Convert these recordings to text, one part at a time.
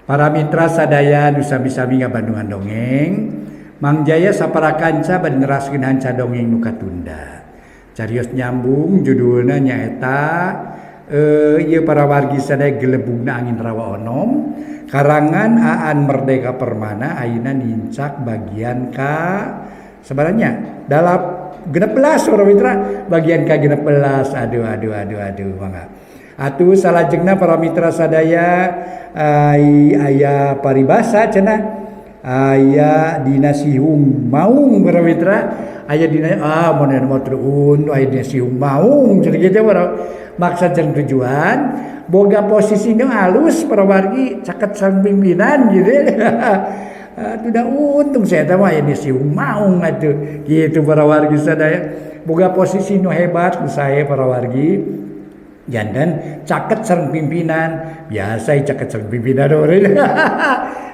Para mitra sadaya nu sami-sami ngabandungan dongeng, Mang Jaya sapara kanca bade neraskeun hanca dongeng nu katunda. Carios nyambung judulna nyaeta ieu para wargi sadaya gelebugna angin rawa onom karangan Aan Merdeka Permana ayeuna nincak bagian ka sebenarnya dalam 16 para mitra bagian ka 16. Aduh aduh aduh aduh, mangga atuh salajengna para mitra sadaya. Aya paribasa cenah aya dina sihung maung para mitra, aya dina mun mau turun aya dina sihung maung cenah kitu. Para maksud jeung tujuan boga posisi nu alus para wargi, caket sareng pimpinan gitu. Atuh da untung saya mah aya di sihung maung atuh gitu. Para wargi sadaya boga posisi nu hebat nu sae para wargi, janten caket sareng pimpinan. Biasa caket sareng pimpinan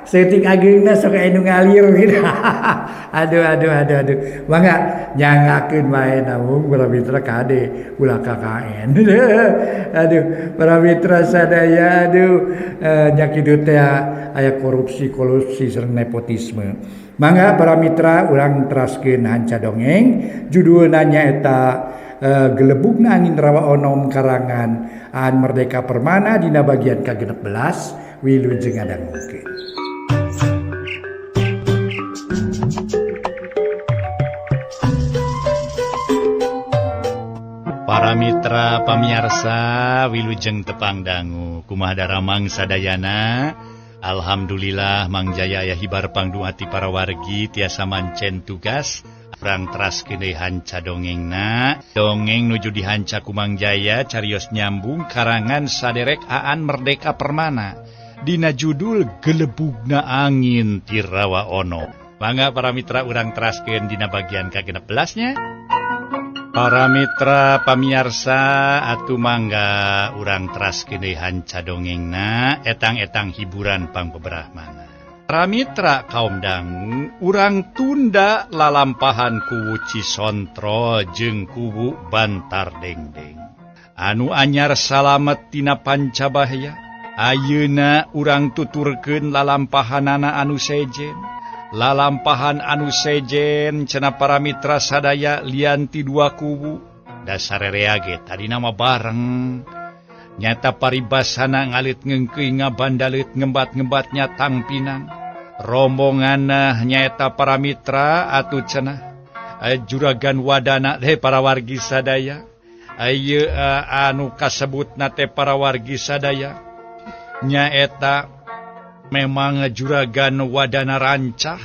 saeutik ageungna sok aya nu ngalir gitu. Aduh aduh aduh aduh, mangga nyangakeun wae namun para mitra, kade ulah KKN. Aduh, para mitra sadaya, aduh, nya kitu teh aya korupsi korupsi sareng nepotisme. Mangga para mitra, urang teraskeun hanca dongeng judulna nyaeta Gelebugna Angin Rawa Onom karangan Aan Merdeka Permana dina bagian ka-16. Wilujeng ngadangukeun. Para mitra pamiarsa, wilujeng tepang dangu. Kumaha daramang sadayana? Alhamdulillah, Mang Jaya aya hibar pangdoa ti para wargi tiasa mancen tugas. Urang teraskeun deui hanca dongengna. Dongeng nuju dihanca ku Mang Jaya carios nyambung karangan saderek Aan Merdeka Permana dina judul Gelebugna Angin ti Rawa Ono. Mangga para mitra, urang teraskeun dina bagian ka-16 nya. Para mitra pamiarsa, atuh mangga urang teraskeun deui hanca dongengna, etang-etang hiburan pangbeberah mana. Para mitra kaum dangu, urang tunda lalampahan kuwu Cisontrol jeung kuwu Bantar Dengdeng. Anu anyar salamet tina pancabahaya, ayeuna urang tuturkeun lalampahanana anu sejen. Lalampahan anu sejen cenah para mitra sadaya lian ti dua kuwu. Dasar ge tadi nama bareng. Nyata paribasana ngalit ngengkeuy ngabandalit ngembat-ngembatnya tang pinang. Rombonganna nyaeta para mitra atuh cenah juragan wadana teh para wargi sadaya. Ieu anu kasebutna teh para wargi sadaya nyaeta memang juragan wadana rancah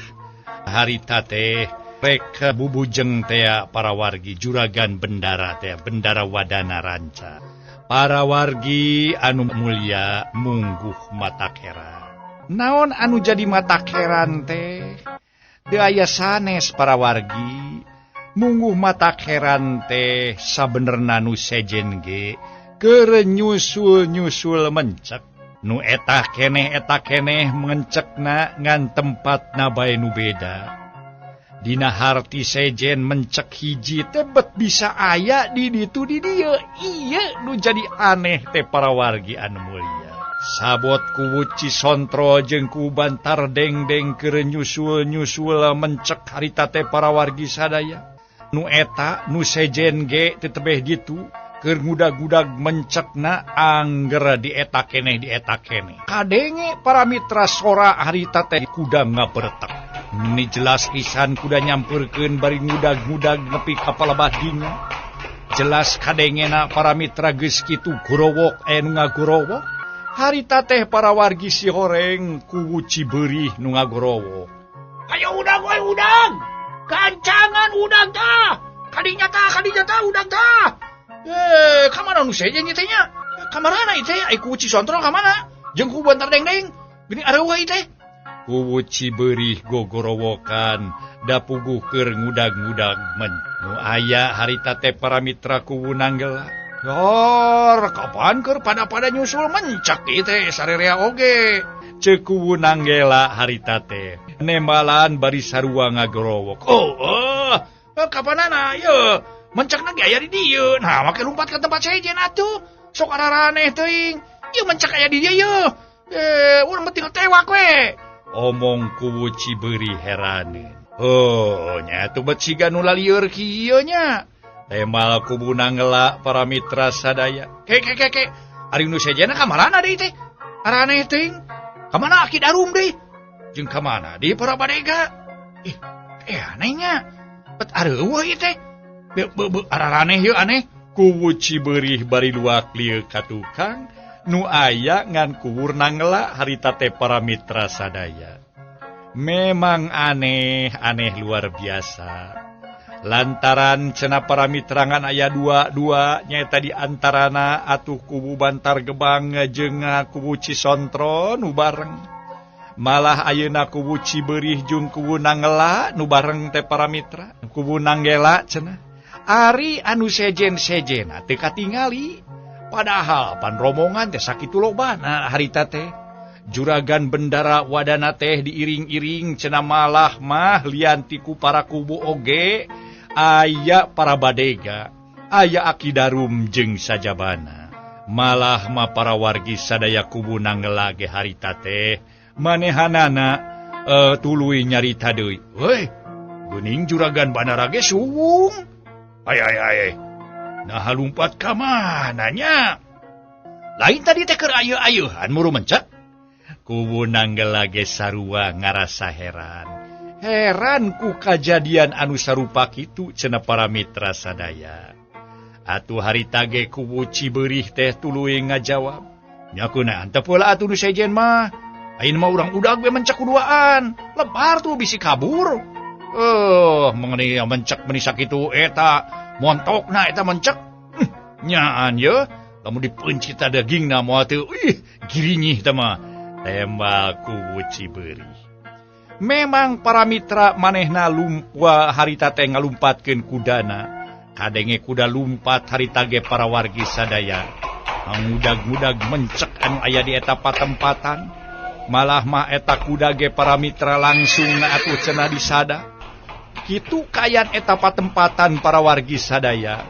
harita teh rek bubujeng tea para wargi juragan bendara teh bendara wadana rancah. Para wargi anu mulia, mungguh mata heran. Naon anu jadi mata heran teh? Teu aya sanes para wargi. Mungguh mata heran teh sabenerna nu sejen ge keur nyusul-nyusul mencek. Nu eta keneh mencekna ngan tempatna bae nu beda. Dina harti sejen mencek hiji tebet bisa aya di ditu di dieu. Ieu nu jadi aneh teh para wargi anu mulia. Sabot kuwu Cisontrol jeung kuwu Bantar Dengdeng keur nyusul-nyusul mencek harita teh para wargi sadaya. Nu eta nu sejen ge teu tebeh ditu keur ngudag-ngudag mencekna angger di eta keneh di eta keneh. Kadenge para mitra sora harita teh kuda ngabertek. Ini jelas pisan kuda nyamperkeun bari ngudag-ngudag nepi ka palebah dinya. Jelas kadengena para mitra geus kitu gorowok aya nu ngagorowok. Harita teh para wargi si horeng kuwu Cibeurih nu ngagorowok. Ayo udag we udag. Kancangan udag tah. Kadinya tah, kadinya tah udag tah. Kamana nu sejen ieu teh nya? Kamarana ieu teh? Ai kuwu Cisontrol kamana? Jeung kuwu Bantar Dengdeng. Geuning areueuh ieu teh. Kuwu Cibeurih gogorowokan da puguh keur ngudag-ngudag men. Nu aya harita teh para mitra kuwu Nanggela. Yor, kapan keur pada-pada nyusul mencak ieu teh sarerea oge. Ceuk kuwu Nanggela harita teh. Nembalan bari sarua ngagorowok. Oh, oh, kapanana ieu? Mencakna ge aya di dieu. Nah, make lumpat ka tempat sejen atuh. Sok araraneh teuing. Ieu mencak aya di dieu yeuh. Urang mah tinggal tewak we. Omong kuwu Cibeurih heraneun. Oh, nya atuh bet siga nu lalieur kieu nya. Temal kubu Nanggela para mitra sadaya. Ke ke ke ke. Ari nu sejenna ka marana deui teh? Araneh teuing. Ka mana Aki Darum deui? Jeung ka mana deui para badega? Ih, anehnya. Bet areueuh ieu teh. Be be be araraneh ieu aneh. Kuwu Cibeurih bari luak lieu ka tukang nu aya ngan kuwur Nanggela harita teh para mitra sadaya. Memang aneh, aneh luar biasa. Lantaran cenah para mitra ngan aya dua-dua nyaeta di antarana atuh kubu Bantar Gebang jeung kubu Cisontro nu bareng. Malah ayeuna kubu Cibeurih jeung kubu Nanggela nu bareng teh para mitra. Kubu Nanggela cenah. Ari anu sejen-sejena teu katingali. Padahal pan rombongan teh sakitu lobana harita teh. Juragan Bendara Wadana teh diiring-iring cenah malah mah lian ti ku para kubu oge aya para badega, aya Aki Darum jeung sajabana. Malah mah para wargi sadaya kubu Nanggela ge harita teh manehanana tuluy nyarita deui. Heuy, geuning Juragan Bandara ge suwung. Ay ay ay. Nah lumpat ka mana nya? Lain tadi teh keur ayeuk-ayeuhan muru mencet. Kubu Nanggela ge sarua ngarasa heran. Heran ku kajadian anu sarupa kitu cenah para mitra sadaya. Atuh harita ge kubu Cibeurih teh tuluy ngajawab. Nya kunaon teu pola atuh nu sejen mah. Ayeuna mah urang udag we mencek kuduaan. Lebar tuh bisi kabur. Mengenai mencek meni sakitu eta montokna eta mencek. Nyaan ye, lamun dipencita dagingna moal teu ih girinyih teh mah. Tembak kubu Cibeurih. Memang para mitra manehna lumpua harita teh ngalumpatkeun kudana. Kadenge kuda lumpat harita ge para wargi sadaya. Ngudag-ngudag mencek anu aya di eta patempatan. Malah mah eta kuda ge para mitra langsung na atuh cenah disada. Kitu kayan eta patempatan para wargi sadaya.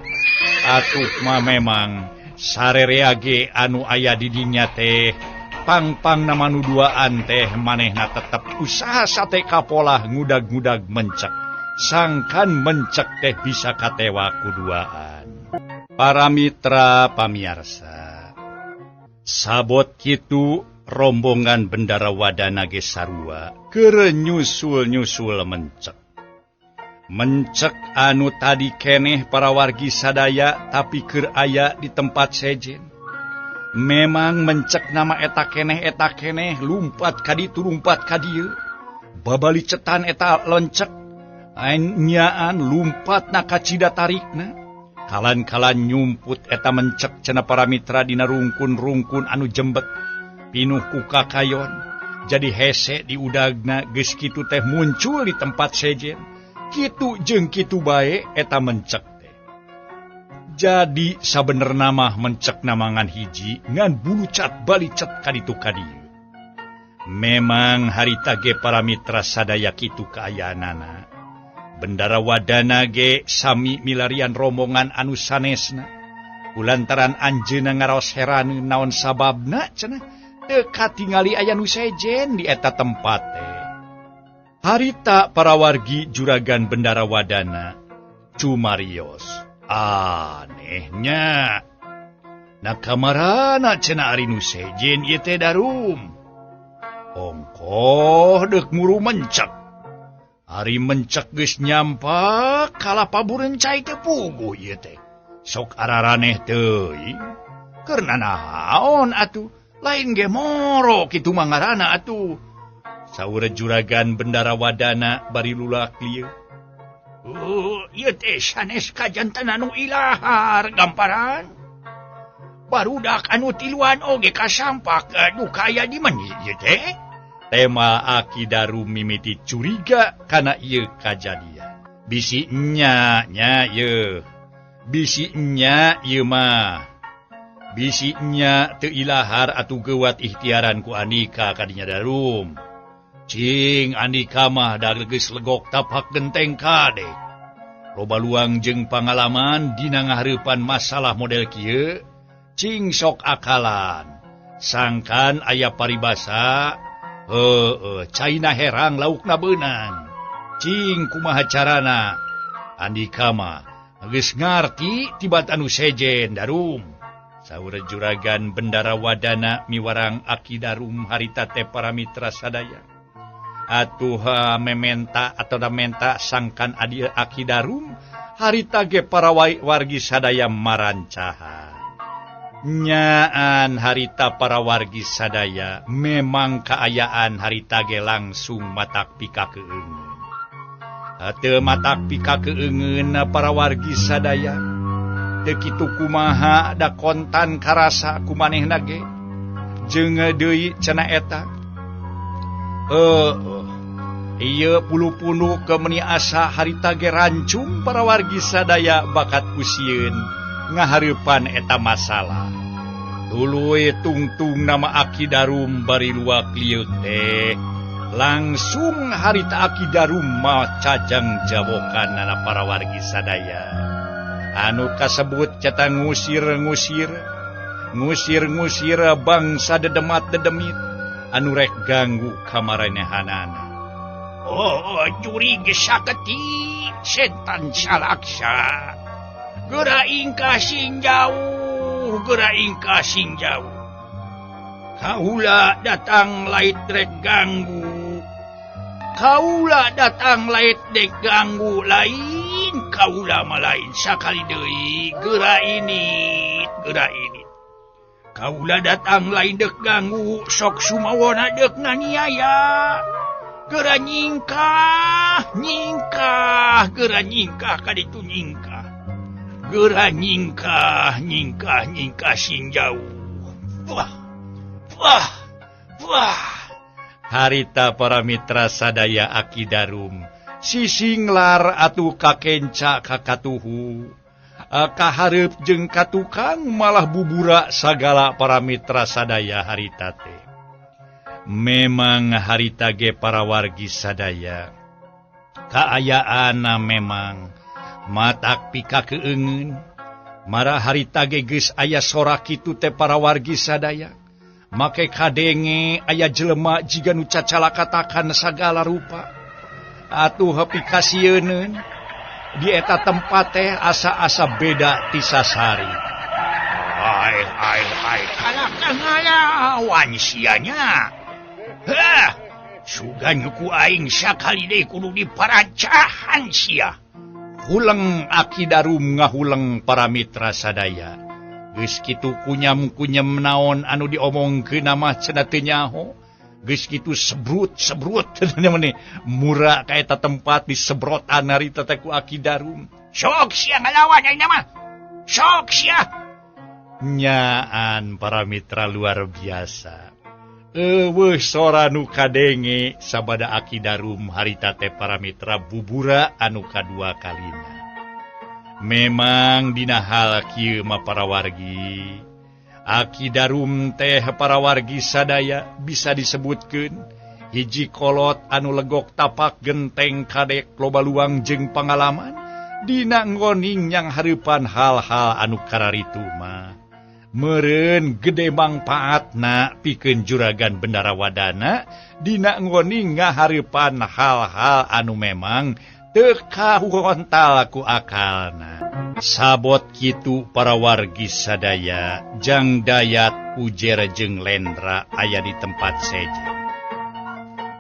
Atuh mah memang sarerea ge anu aya di dinya teh pang-pang nama nu duaan teh manehna tetep usaha sate kapolah ngudag-ngudag mencek. Sangkan mencek teh bisa katewa kuduaan. Para mitra pamiarsa, sabot kitu rombongan Bendara Wadana ge sarua keur nyusul-nyusul mencek. Mencek anu tadi keneh para wargi sadaya tapi keur aya di tempat sejen. Memang mencek nama eta keneh lumpat ka ditu lumpat ka dieu. Babali cetan eta lencek nyaan lumpat na kacida tarikna. Kalan-kalan nyumput eta mencek cenah para mitra dina rungkun-rungkun anu jembet pinuh ku kakayon. Jadi hese diudagna geus kitu teh muncul di tempat sejen. Kitu jeung kitu bae eta mencek teh. Jadi sabenerna mah mencek namangan hiji ngan bulucat balicet kaditu kadieu. Memang harita ge para mitra sadaya kitu kaayaanana. Bendara Wadana ge sami milarian rombongan anu sanesna. Kulantaran anjeunna ngaraos heran naon sababna cenah teu katingali aya nu sejen di eta tempat teh. Harita para wargi Juragan Bendara Wadana cumarios. Anehnya. Na kamarana cenah ari nu sejen ieu teh Darum. Ongkoh deuk muru mencek. Ari mencek geus nyampak kalapa burencai teh puguh ieu teh. Sok araraneh teuing. Keur nanaon atuh? Lain ge moro kitu mah ngaranna atuh. Saur Juragan Bendara Wadana bari lulak lieu. Oh, ieu teh sanes kajanten anu ilahar gamparan. Barudak anu tiluan oge kasampak duka aya di meni ieu teh. Tema Aki Darum mimiti curiga kana ieu kajadian. Bisi nya nya ieu. Bisi nya ieu mah. Bisi nya teu ilahar atuh geuwat ikhtiaran ku Andika kadinya Darum. Cing Andika mah da geus legok tapak genteng kadek. Loba luang jeung pangalaman dina ngahareupan masalah model kieu, cing sok akalan. Sangkan aya paribasa heueuh caina herang laukna beunang. Cing kumaha carana? Andika mah geus ngarti tibat anu sejen Darum. Saur juragan Bendara Wadana miwarang Aki Darum harita teh para mitra sadaya. Atuh mementa atau menta sangkan adi Aki Darum harita ge para wargi sadaya marancaha. Nyaan harita para wargi sadaya memang kaayaan harita ge langsung matak pikakeungeun. Teu matak pikakeungeun para wargi sadaya. Teu kitu kumaha da kontan karasa kumanehna ge. Jeung deui cenah eta. Ieu pulu-pulu ke meuni asa harita ge rancung para wargi sadaya bakat kusieun ngahareupan eta masalah. Tuluy tungtung nama Aki Darum bari luak lieuk teh. Langsung harita Aki Darum mah cajang jawokan nana para wargi sadaya. Anu kasebut ceta ngusir-ngusir, ngusir-ngusir bangsa dedemat-dedemit anu rek ganggu kamarenehanana. Oh, jurig saketik setan salaksa. Geura ingkah sing jauh, geura ingkah sing jauh. Kaula datang lait rek ganggu. Kaula datang lait dek ganggu lain, kaula mah lain sakali deui geura ini, geura ini. Kaula datang lain dek ganggu, sok sumawona dek nganiaya. Geura nyingkah, nyingkah, geura nyingkah ka ditu nyingkah. Geura nyingkah, nyingkah, nyingkah sing jauh. Wah, wah, wah. Harita para mitra sadaya Aki Darum sisinglar atuh kakenca kakatuhu. Kahareup jeung katukang malah bubura sagala para mitra sadaya harita teh. Memang harita ge para wargi sadaya kaayaanna memang matak pikakeungeun. Mara harita ge geus aya sora kitu teh para wargi sadaya. Make kadenge aya jelema jiga nu cacalakatakan sagala rupa. Atuh pikasieuneun di eta tempat teh asa-asa beda ti sasari. Ai ai ai kalakah ngalawan sia nya. Hah, sugan ku aing sakali deui kudu diparancahan sia. Huleng Aki Darum ngahuleng para mitra sadaya. Geus kitu kunyam-kunyam naon anu diomongkeun mah cenah teu nyaho. Geus kitu sebrut-sebrut mura ka eta tempat disebrotan harita teh ku Aki Darum. Sok sia ngalawan ayeuna mah. Sok sia. Nyaan para mitra luar biasa. Eueuh sora nu kadenge sabada Aki Darum harita teh para mitra bubura anu kadua kalina. Memang dina hal kieu mah para wargi, Aki Darum teh para wargi sadaya bisa disebutkeun hiji kolot anu legok tapak genteng kadek loba luang jeung pangalaman dina nggoning yang hareupan hal-hal anu kararitu mah. Meureun gede mangpaatna pikeun juragan Bendara Wadana dina nggoning ngahareupan hal-hal anu memang teu kahurontal ku akalna. Sabot kitu para wargi sadaya jang Dayat Ujer jeung Lendra aya di tempat sejen.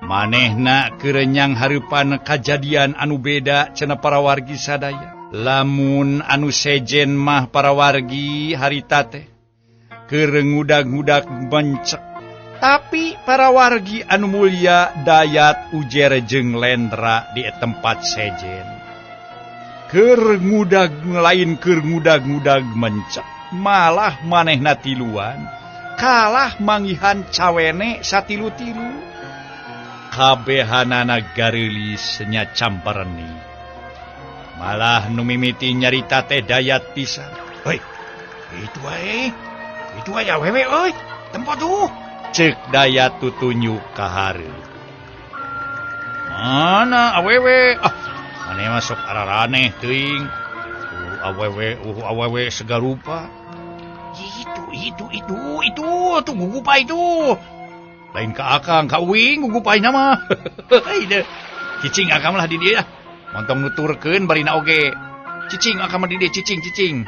Manehna kerenyang hareupan kajadian anu beda cenah para wargi sadaya. Lamun anu sejen mah para wargi harita teh keur ngudag-ngudag bencek. Tapi para wargi anu mulia Dayat Ujer jeung Lendra di tempat sejen keur ngudag lain keur ngudag-ngudag mencek, malah manehna tiluan kalah manggihan cawene satilu-tilu. Kabehanana gareulis nya campareni. Malah nu mimiti nyarita teh Dayat pisan. Hoi, itu wae. Itu wae awewe euy, tempo tuh. Cek Dayat tutunjuk ka hareup. Mana awewe? Ah, maneh mah sok araraneh teuing. Awewe, awewe segarupa. Itu Itu itu itu tuh gugupai itu. Lain ka akang ka uing gugupai nama. Cicing akang lah di dia. Montong nuturkeun barina oge. Cicing akang mah di dia cicing cicing.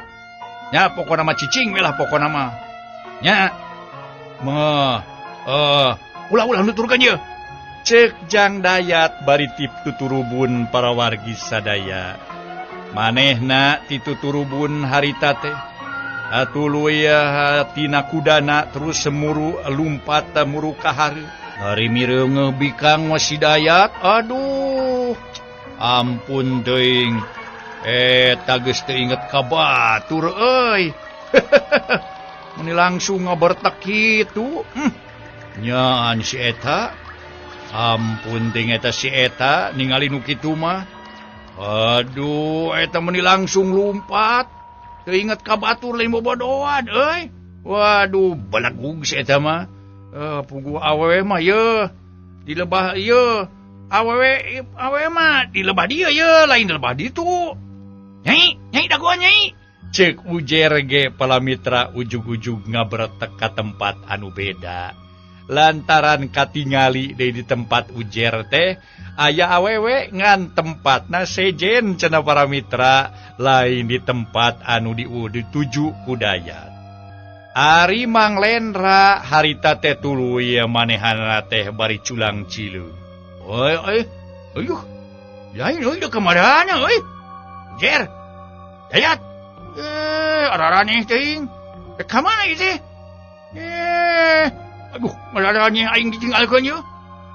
Nya pokona mah cicing we lah pokona mah. Nya. Mah ulah-ulah nuturkeun ye. Cek Jang Dayat bari tip tuturubun para wargi sadaya. Manehna ti tuturubun harita teh. Atuluy tina kudana terus semuru lumpat muru ka hareup. Ari mireungeuh bikang mah si Dayat. Aduh. Ampun teuing. Eta geus teu inget ka batur euy. Meni langsung ngabertek kitu. Nyaan si eta. Ampun ting eta si eta ningali nu kitu mah. Aduh, eta meni langsung lumpat. Teu inget ka batur lain bobodoan euy. Waduh, belegug si eta mah. Puguh awewe mah ye. Di lebah ye. Awewe awewe mah di lebah dieu ye, lain di lebah ditu. Nyai, nyai dagoan nyai. Cek ujer ge palamitra ujug-ujug ngabretek ka tempat anu beda. Lantaran katingali deui di tempat ujer teh aya awewe ngan tempatna sejen cenah para mitra lain di tempat anu dituju ku Dayat. Ari Mang Lendra harita teh tuluy manehanna teh bari culang cileung. Oi oi, ayuh. Lain euy ka marana euy. Jer. Dayat. Araraneh teuing. Ka mana ieu teh? Aduh, malarane aing ditinggalkeun ye.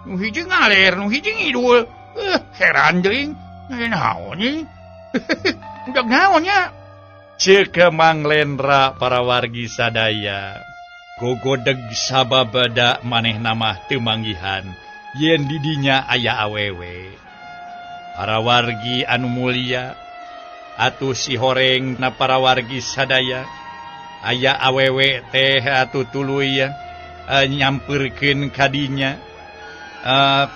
Nu hiji ngaler, nu hiji ngidul. Heran teuing. Naon ieu? Budak naon nya? Ceuk Mang Lendra para wargi sadaya. Gogodeg sababada manehna mah teu manggihan yen di dinya aya awewe. Para wargi anu mulia atuh si horeng na para wargi sadaya aya awewe teh atuh tuluy nyamperkeun kadinya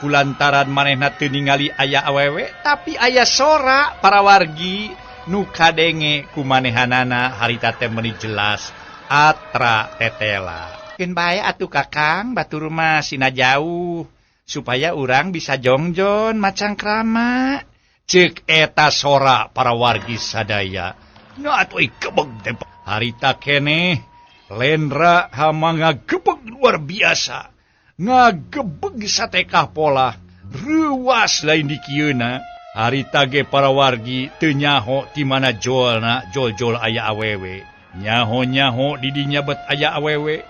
kulantaran manehna teu ningali aya awewe tapi aya sora para wargi nu kadenge ku manehanana harita teh meuni jelas atra tetela. Keun bae atuh Kakang batur mah sina jauh supaya urang bisa jongjon macangkrama. Ceuk eta sora para wargi sadaya. Nu atuh gebeg teh harita keneh Lendra hama ngagebeg luar biasa. Ngagebeg satekah pola reuas lain dikieuna. Harita ge para wargi teu nyaho ti mana jolna jol-jol aya awewe. Nyaho-nyaho di dinya bet aya awewe.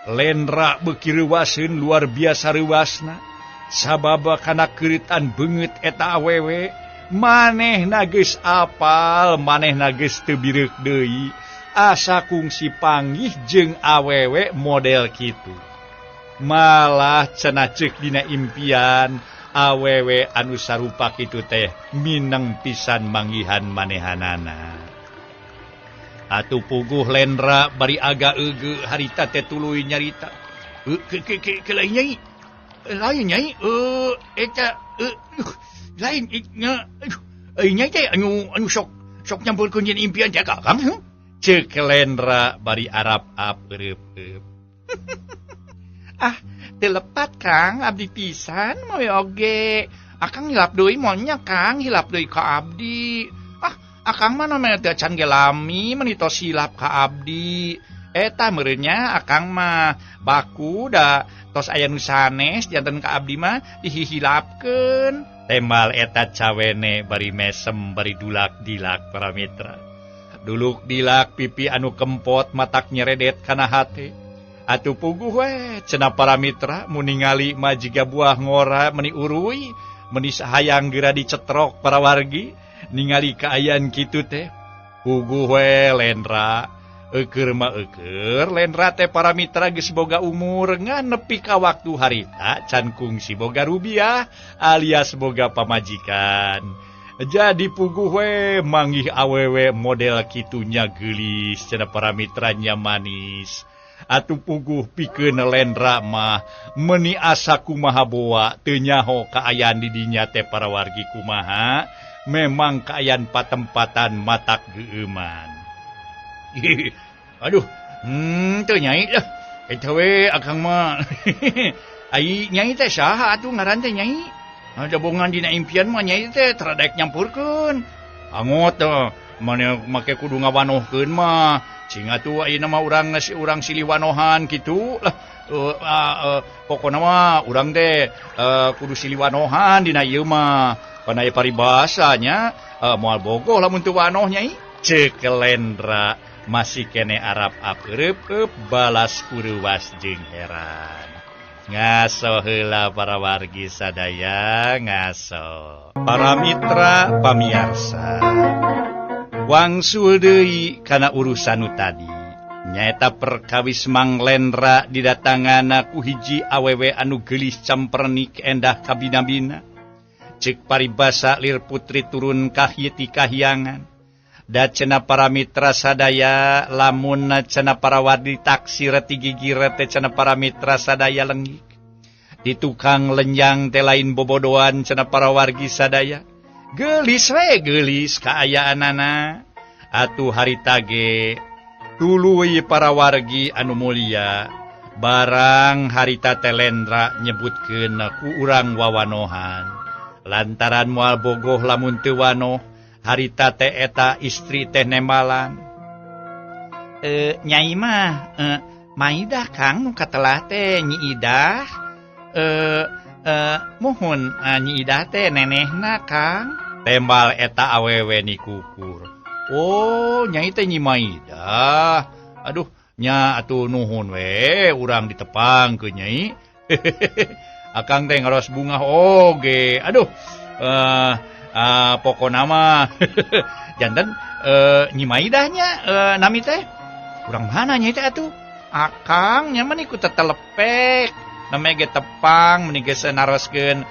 Lendra beuki reuaseun luar biasa reuasna. Sabab kana keuritan beungeut eta awewe manehna geus apal, manehna geus teu bireuk deui. Asa kungsi panggih jeung awewe model kitu. Malah cenah ceuk dina impian awewe anu sarupa kitu teh mineng pisan manggihan manehanana. Atuh puguh Lendra bari aga eugeuh harita teh tuluy nyarita. Ke lain nyai. Lain nyai eta lain nya nyai teh anu sok sok nyampurkeun jeung impian teh Kakang. Ceuk Lendra bari arap-ap eureup-eup. Ah, teu lepat Kang, abdi pisan moe oge. Akang hilap deui moal nya Kang, hilap deui ka abdi. Ah, akang mah namanya teh can ge lami meuni tos hilap ka abdi. Eta meureun nya akang mah baku da tos aya nu sanes janten ka abdi mah dihihilapkeun. Tembal eta cawene bari mesem bari dulak-dilak para mitra. Duluk dilak pipi anu kempot matak nyeredet kana hate. Atuh puguh we cenah para mitra mun ningali mah jiga buah ngora meni uruy meni hayang geura dicetrok para wargi ningali kaayaan kitu teh. Puguh we Lendra eueur mah eueur Lendra teh para mitra geus boga umur ngan nepi ka waktu harita can kungsi boga rubiah alias boga pamajikan. Jadi puguh we manggih awewe model kitunya geulis cenah para mitranya manis. Atuh puguh pikeun Lendra mah meuni asa kumaha boa teu nyaho kaayaan di dinya teh para wargi kumaha memang kaayaan patempatan matak geueuman. Aduh, Teu Nyai lah. Eta we akang mah. Ai Nyai teh saha atuh ngaran teh Nyai? Jabongan dina impian mah Nyai teh tara daek nyampurkeun. Angot teh mane make kudu ngawanohkeun mah. Cing atuh ayeuna mah urang urang silih wanohan kitu lah. Pokona mah urang teh kudu silih wanohan dina ieu mah. Pan aya paribasa nya moal bogoh lamun teu wanoh Nyai. Ceuk Lendra masih kene Arab ap balas kuruwas jeung heran. Ngaso heula para wargi sadaya ngaso. Para mitra pamiarsa, wangsul deui kana urusan nu tadi. Nyaeta perkawis Mang Lendra didatangan ku hiji awewe anu geulis campernik endah kabina-bina. Ceuk paribasa lir putri turun kahyeti kahyangan. Da cenah para mitra sadaya lamun cenah para wardi taksir ti gigir teh cenah para mitra sadaya lengik. Di tukang lenjang teh lain bobodoan cenah para wargi sadaya. Geulis we geulis kaayaanana. Atuh harita ge tuluy para wargi anu mulia barang harita teh Lendra nyebutkeun ku urang wawanohan. Lantaran moal bogoh lamun teu wanoh harita teh eta istri teh nembalan. Nyai mah Maidah Kang nu katelah teh Nyi Idah. Muhun Nyi Idah teh nenehna Kang. Tembal eta awewe nikukur. Oh, Nyai teh Nyi Maidah. Aduh, nya atuh nuhun we urang ditepang ke Nyai. Akang teh ngaros bungah oge. Aduh, pokona mah janten Nyi Maidahnya nami teh urang mana Nyai teh atuh? Akang nya mah ku tetelepek. Namanya ge tepang meni geus naroskeun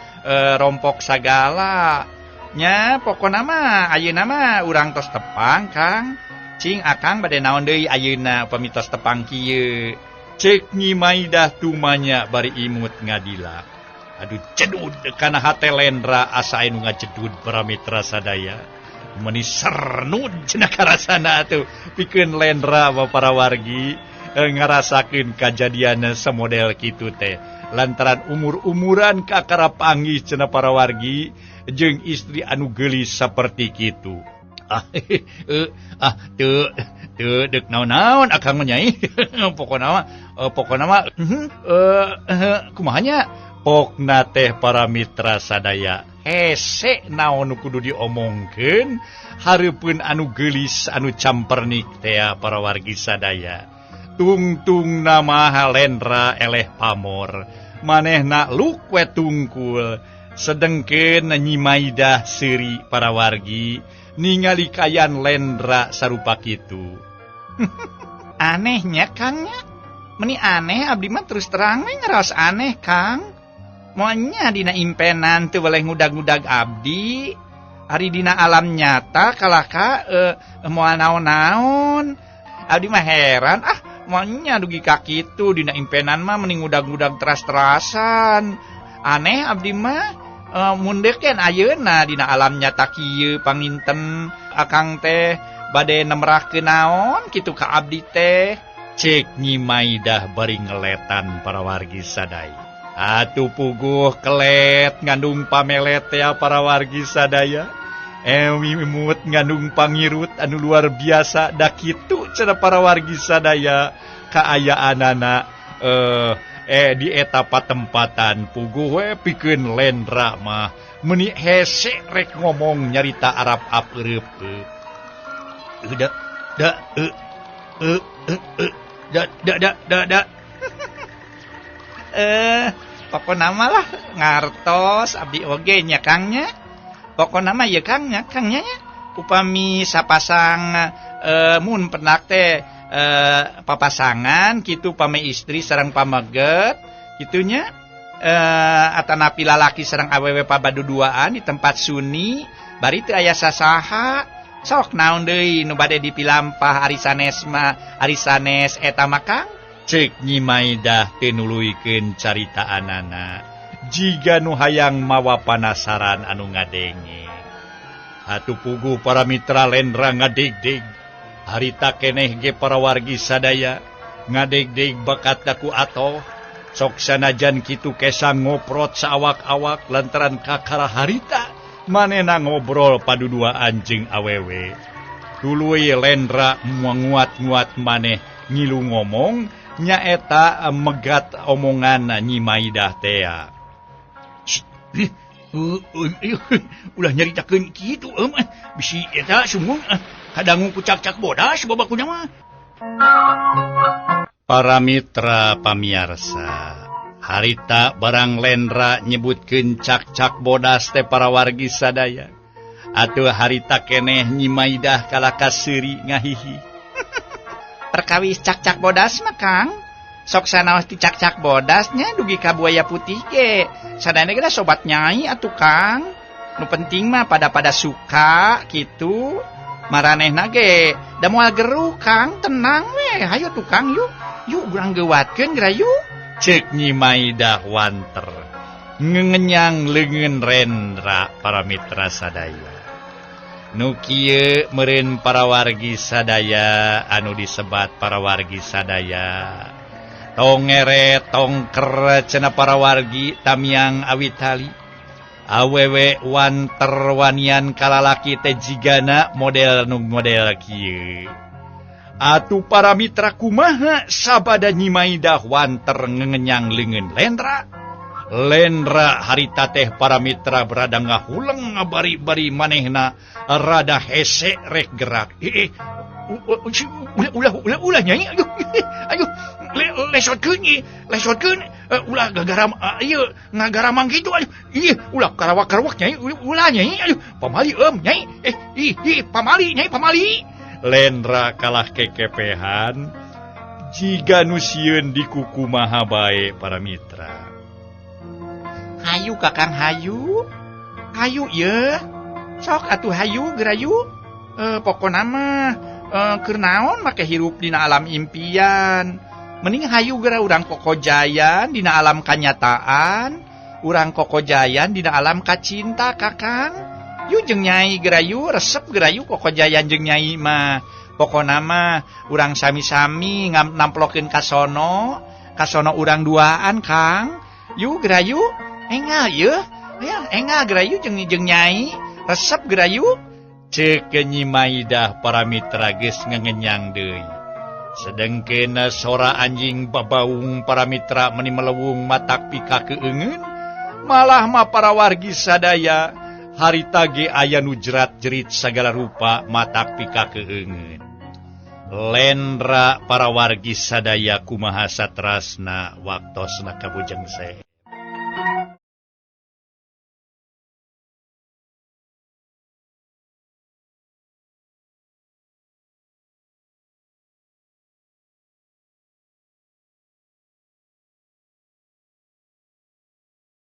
rompok sagala. Nya pokona mah ayeuna mah urang tos tepang Kang. Cing akang bade naon deui ayeuna upami tos tepang kieu. Ceuk Nyi Maidah tumanya bari imut ngadila. Aduh cedud kana hate Lendra asa anu ngajedud para mitra sadaya. Meuni sernud cenah karasana atuh pikeun Lendra wa para wargi ngarasakeun kajadian samodel kitu teh. Lantaran umur-umuran kakara panggih cenah para wargi jeung istri anu geulis saperti kitu. Teu teu deuk naon-naon akang mah Nyai. Pokona mah kumaha nya? Pokna teh para mitra sadaya hese naon nu kudu diomongkeun hareupeun anu geulis anu campernik teh para wargi sadaya. Tungtung nama Lendra eleh pamor manehna luk we tungkul sedengkeun Nyi Maidah seuri para wargi ningali kayan Lendra sarupa kitu. Anehnya Kang nya. Meni aneh abdi mah terus terang we ngaraos aneh Kang. Moalnya dina impenan teu weleh ngudag-ngudag abdi. Ari dina alam nyata kalahka moal naon-naon. Abdi mah heran moalnya dugi ka kitu dina impenan mah meni ngudag-ngudag teras-terasan. Aneh abdi mah mundeukeun ayeuna dina alam nyata kieu panginten akang teh bade nemrahkeun naon kitu ka abdi teh. Ceuk Nyi Maidah bari ngeletan para wargi sadaya. Atuh puguh kelet ngandung pamelet ya para wargi sadaya. Imut ngandung pangirut anu luar biasa da kitu cenah para wargi sadaya kaayaanana di eta patempatan puguh we pikeun Lendra mah meuni hese rek ngomong nyarita Arab ap eureup. Da da da da da da da. Pokona mah lah ngartos abdi oge nya Kang nya. Pokona mah ieu Kang nya, Kang nya nya. Upami sapasang mun penak teh papasangan kitu pame istri sareng pameget kitunya atanapi lalaki sareng awewe pabaduduaan di tempat suni bari teu aya sasaha sok naon deui nu bade dipilampah ari sanes mah ari sanes eta mah Kang. Ceuk Nyi Maidah teu nuluykeun caritaanana jiga nu hayang mawa panasaran anu ngadenge. Atuh puguh para mitra Lendra ngadegdeg harita keneh ge para wargi sadaya Ngadegdeg bakat ku atoh. Sok sanajan kitu kesang ngoprot saawak-awak lantaran kakara harita manehna ngobrol paduduaan jeung awewe. Tuluy Lendra nguat-nguat maneh ngilu ngomong nyaeta megat omongan Nyi Maidah tea. Ulah nyaritakeun kitu bisi eta sumung kadangu ku cak-cak bodas babakunya mah. Para mitra pamiarsa, harita barang Lendra nyebutkeun cak-cak bodas teh para wargi sadaya. Atuh harita keneh Nyi Maidah kalah kaseuri ngahihi. Perkawis cak-cak bodas mah Kang. Sok sanaos ti cak-cak bodasnya dugi ka buaya putih ge. Sadayana ge sobat nyai atuh Kang. Nu penting mah pada suka kitu. Maranehna ge da moal geruh Kang, tenang we. Hayu tuh Kang yuk. Yuk urang geuwatkeun geura yuk. Ceuk Nyi Maidah wanter ngengenyang leungeun Rendra para mitra sadaya. Nu kieu meureun para wargi sadaya anu disebat para wargi sadaya. Tong ngere tong ker cenah para wargi tamiang awitali. Awewe wanter wanian kalalaki teh jigana model nu model kieu. Atuh para mitra kumaha sabada Nyi Maidah wanter ngengenyang leungeun Lendra. Lendra harita teh para mitra berada ngahuleng ngabari-bari manehna rada hese rek gerak. Ulah ulah ulah nyai aduh aduh lesotkeun lesotkeun ulah gagaram ieu ngagaramang kitu aduh ih ulah karawak-karawak nyai ulah nyai aduh pamali nyai ih ih pamali nyai pamali. Lendra kalah kekepehan jiga nu sieun dikukumaha bae para mitra. Hayu Kakang hayu. Hayu ye. Sok atuh hayu geura yuk. Pokona mah keur naon make hirup dina alam impian. Mending hayu geura urang kokojayan dina alam kanyataan, urang kokojayan dina alam kacinta Kakang. Yuk jeung nyai geura yuk, resep geura yuk kokojayan jeung nyai mah. Pokona mah urang sami-sami namplokeun kasono, kasono urang duaan Kang. Yuk geura yuk, engal yeuh. Ya, engal geura yuk jeung nyai, resep geura yuk. Ceuk Nyi Maidah para mitra geus ngengenyang deui. Sedengkeun sora anjing babaung para mitra meni melewung matak pika keungeun, malah mah para wargi sadaya harita ge aya nu jerat-jerit sagala rupa matak pika keungeun. Lendra para wargi sadaya kumaha satrasna waktosna kabujeng se.